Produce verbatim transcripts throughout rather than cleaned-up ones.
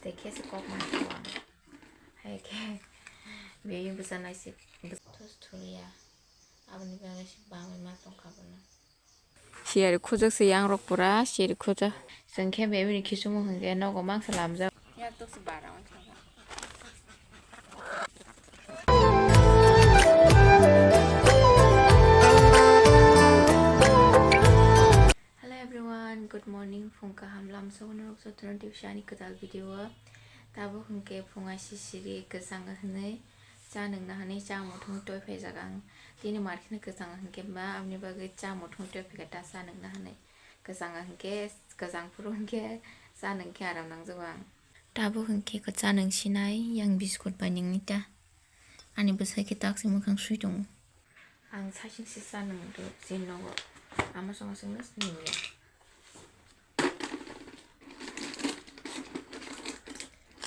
Tei khe se kok man kha ang. Hai khe bebini bwsa naisik bwsa thus thuriya. Aboni bagwi se bangwi ma tongkha bono. Siyari khujak se yang rok pura siyari khujak. Chwng khe bebini khichumu hwnkhe nogo mangsa lamjak. Yak tok se bara wngkha. Hello everyone, good morning, phung kaham lamsogo norok jotono tibisa ani kwtal video o. Tabuk hwnkhe phung aisi siri kwchang hwnwi cha nwngna hwnwi cha muthung toi phaijak ang. Tini market ni kwchang hwnkhe ba aboni bagwi cha muthung toi phaikha ta cha nwngna hwnwi. Kwchang hwnkhe, kwchang phuru hwnkhe cha nwngkhe aram nangjago ang. Tabuk hwnkhe cha nwng sinai yang biscuit bai nwngwi ta. Ani bwsai khe taksi mwkhang swi tongo. Ang saichung se cha nwng rw chini nogo. Ama song song no sini ya.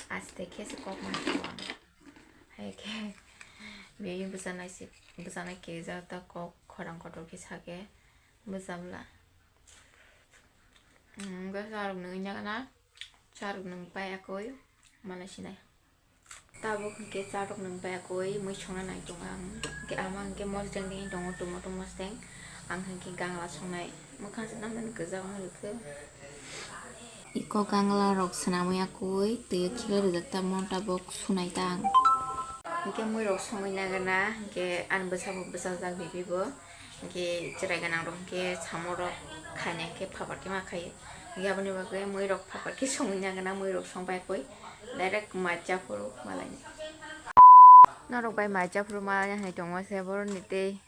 Aste khe se kok man kha ang. Hai khe bebini bwsa naisik, bwsa nai khe ja ta kok khorang kotor khe sa khe bwsa bwla. Hmm, bwsa rok nwngwi nagana, cha rok nwng pai akoi, malai sinai. Tabuk hwnkhe cha rok nwng bai akoi mui songna nai tongo ang. Hwnkhe ama hwnkhe mosdeng dengwi tongo, tomato mosdeng. Ang hwnkhe gangla songnai mwkhang se namani kwchak wng rwkhe. Iko gangla rok swnamwi akoi twi khilai rwjak ta, mo tabuk sunai ta ang. Hwnkhe mui rok songwi nagana, hwnkhe ani bwsa bo bwsajak bibi bo. Hwnkhe chwrai gwnang rok hwnkhe samo rok khaina hwnkhe phapar khe ma khaio. Hwnkhe aboni bagwi mui rok phapar khe songwi nagana, mui rok song bai koi direct mai cha phuru malai. Norok bai mai cha phuru malai hai tongma se boroni tei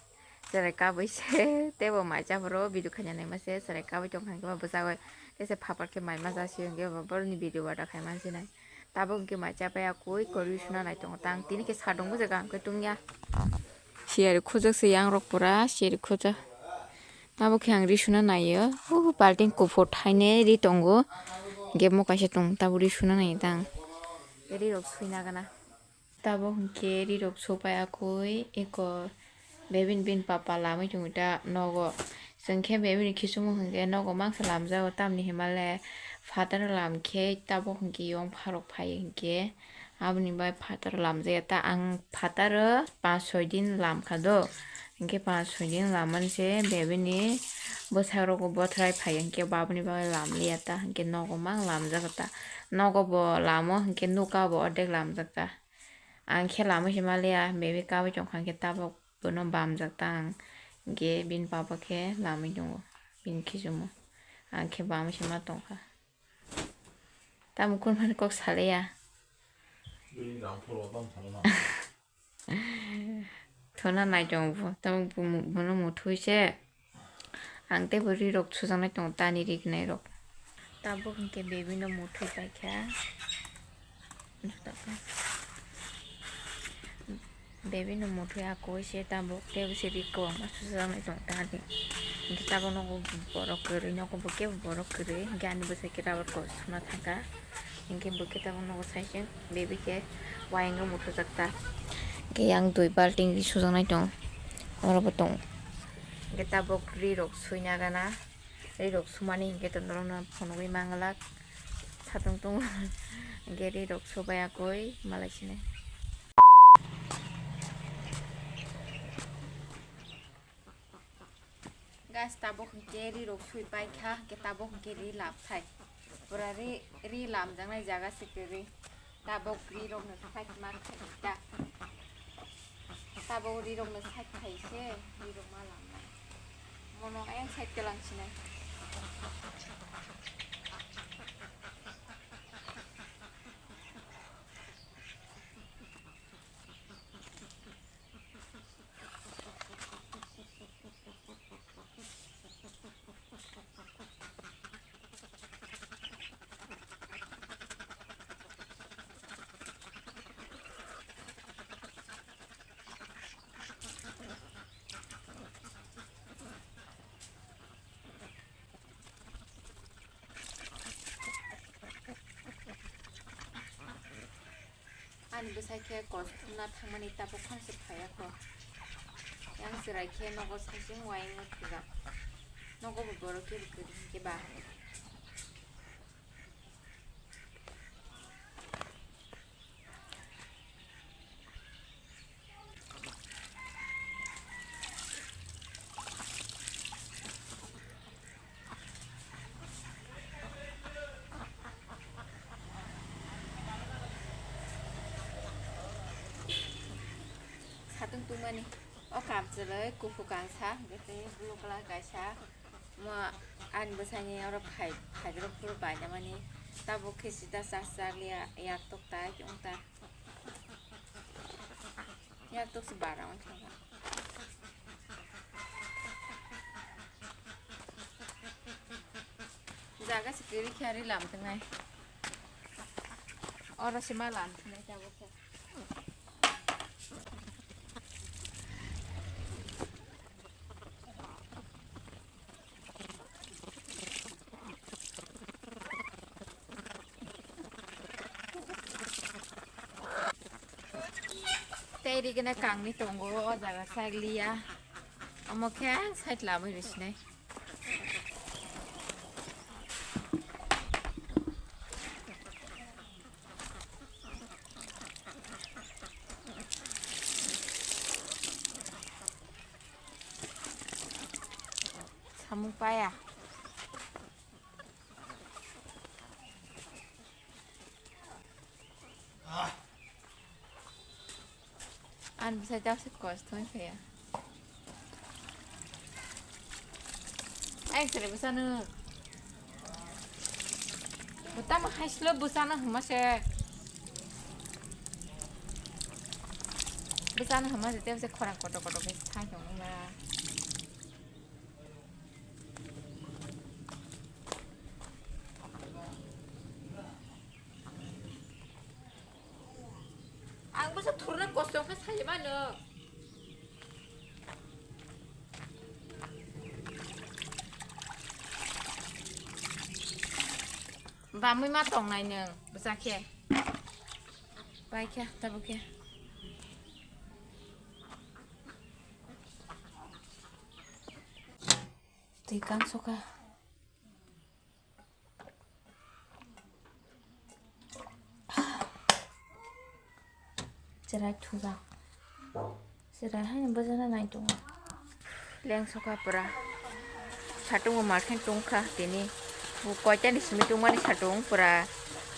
chwrai kabui se tei bo mai cha phuru video khaina naima se chwrai kabui tong kha hwnkhe bo bwsagwi tei se phapar khe mai ma ja sio hwnkhe bo boroni video water khai man sinai. Tabuk hwnkhe mai cha pai akui, kori suna nai tongo tang. Tini khe sadong bujak ang khe tungya. Siyari khujak se yang rok pura, siyari khujak. Tabuk khe ang ri suna naio. O balting kuphur thainwi ri tongo. Hwnkhe mo kaisa tong, tabuk ri suna nai tang. Ri rok suina gana. Tabuk hwnkhe ri rok su pai akui, eko Bebini bini papa lamwi tongwi ta nogo. Chwng khe bebini khichumu hwnkhe nogo mangsa lamjago, tamni hwnmale phataro lam khe tabuk hwnkhe yong pharok phai hwnkhe aboni bai phataro lamjaya ta. Ang phataro panch soi din lamkha do, hwnkhe panch soi din lamani se bebini bwsakrogo bothrai phai hwnkhe baboni bagwi lamliya ta, hwnkhe nogo mang lamjago ta. Nogo bo lamo hwnkhe nuka bo ordek lamjak ta. Ang khe lamwi se maliya, bebi kabui tongkha hwnkhe tabuk bono bamjak ta ang. Hwnkhe bini papa khe lamwi tongo, bini khichumu. Ang khe bamwi se ma tongkha. Tamo kunphani kok salaiya. Thuna nai tongo bo, tamo bo mu-, bono muthwi se. Ang teibo ri rok sujaknai tongo, tani ri gwnai rok. Tabuk hwnkhe baby no muthwi paikha. Baby no muthwi akoi se tabuk teibo se ri kwbangma sujaknai tongo tani. Hwnkhe tabuk nogo borok kwrwi, nogo bo kebo borok kwrwi, hwnkhe ani bwsai khe tabuk kosuna thangkha. Hwnkhe bo khe tabuk nogo saising baby khe wayang o muthujak ta. Hwnkhe yang dui balting ri sujaknai tongo, oro bo tongo. Hwnkhe tabuk ri rok suina gana, ri rok sumani hwnkhe to norokno phunugwi manglak satung tongo. Hwnkhe ri rok subai akoi malai sini. Guys, tabuk hwnkhe ri rok sui paikha, hwnkhe tabuk hwnkhe ri lamthai. Pura ri, ri lamjaknai jaga se kwrwi. Tabuk ri rokno side ma khai ta. Tabuk ri rokno side khai se, ri rok ma lamnai. Mono ayang side kwlang sinai. Ani bwsai khe kosuna thangmani tabuk khan se phaiya kho. Yang chwrai khe nogo saichung wayang no thwjak. Nogo bo borok khe kwrwi hwnkhe ba. O kamchwlwi kuphur kangsa, hwnkhe tei blue colour kaisa. Mo ani bwsani oro phai, phairok phuru bainamani. Tabuk khe sida chak chak liya, yak tok tai wng ta. Yak tok se bara wng thangkha. Jaga se kwrwi khe ari lam twngnai. Oro se ma lam twngnai tabuk khe. Tei rigena kangni tongo o jaga side liya. Omo khe side lamwi rwsinai. Samung paya. Ani bwsai jabse kosto wng phaiya. Ai sere bwsano. Bwtamo haislo bwsano hwnma se. Bwsano hwnma se tei bwsai khorang kotor kotor khe thang tongma. Ang bwsa thurna kosto khe sai mano. Bamwi ma tongnai nwng bwsa khe. Pai khe tabuk khe. Twi kang sokha. Cherai thujak. Cherai hai bwjana nai tongo. Leng sokha pura. Satung bo markheng tongkha tini. Bo koitani simi tongmani satung pura.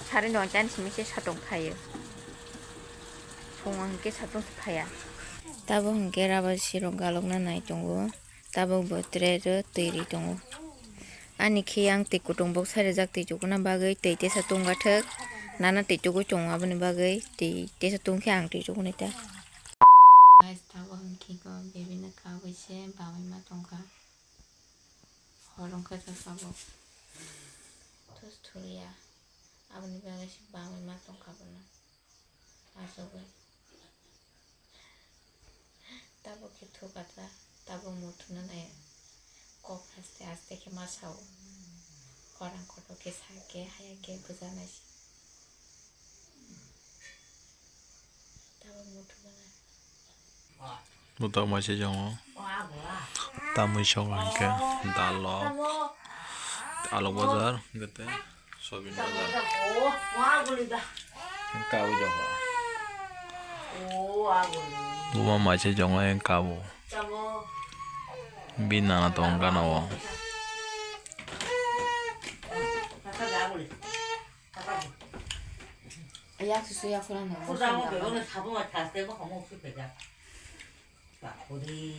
Sari noitani simi se satung phaio. Song hwnkhe satung se phaiya. Tabo hwnkhe rubber sirok galokna nai tongo. Tabuk bo tray rw twi ri tongo. Ani khe ang twi kutung bok sai rijak twi chukuna bagwi twi tesa tungkha thwk. Nana twi chugui tongo aboni bagwi twi tesa tungkhe ang twi chukunai ta. Guys, tabuk hwnkhe khe baby no kabui se bamwi ma tongkha. Hor wngkha ta tabuk. Thus thuliya. Aboni bagwi se bamwi ma tongkha bono. Asugwi. Tabuk khe thukatla, tabuk muthuna nai. Kok aste aste khe ma sao. Khorang kotor khe sa khe, haya khe bwja nai se. Tabuk muthuna nai. Butok mai se jongo. Tamwi sok hwnkhe dal rok. Alok bazar hwnkhe tei. Sobin bazar. Kawi jokha. Buma maise jongo yang kabo. Bi nana tong gana o. Yak susu yak fura na. Bakuri.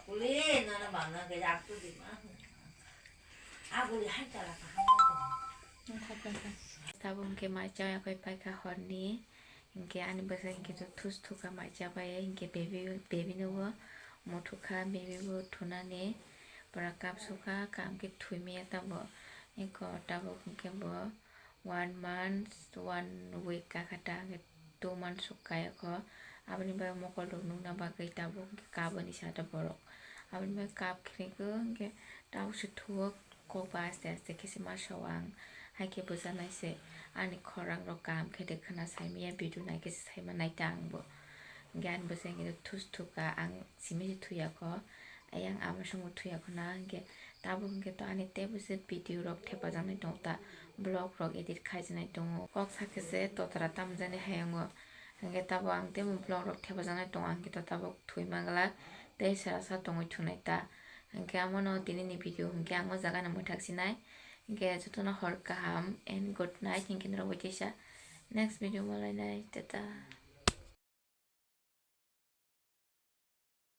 Uli nana bana ke yak tu di ma. Tabuk hwnkhe mai chaya khe paikha horni, hwnkhe ani bwsai hwnkhe thus thukha mai cha bai, hwnkhe baby, baby no bo muthukha, baby bo thunani pura kap sukha, kam khe thwi maya tabuk, eko tabuk hwnkhe bo one month, one week kakha ta, hwnkhe two months rok kaya kho. Aboni bagwi mokol rok nukna bagwi tabuk hwnkhe kabani sada borok. Aboni bagwi kap khwlai khe hwnkhe tabuk se thuo kok ba aste aste khe se ma sao ang. Hai khe bwsa nai se ani khorang rok kaham khe de khwna sai maya video nai khe se sai ma nai ta ang bo. Hwnkhe ani bwsa hwnkhe thus thuka ang simi se thuya kho. Ayang ama songbo thuya khwna hwnkhe tabuk hwnkhe to ani teibo se video rok thepajaknai tongo ta, vlog rok edit khaijaknai tongo. Kok sakhe se totra tamjani hayungo hwnkhe tabuk ang teibo vlog rok thepajaknai tongo, ang khe to tabuk thwi manglak tei sera sa tongwi thunai ta. Hwnkhe amono tini ni video hwnkhe ang o jaga no mwthak sinai, hwnkhe jotono hor kaham and good night hwnkhe norok bai teisa next video malainai, tata.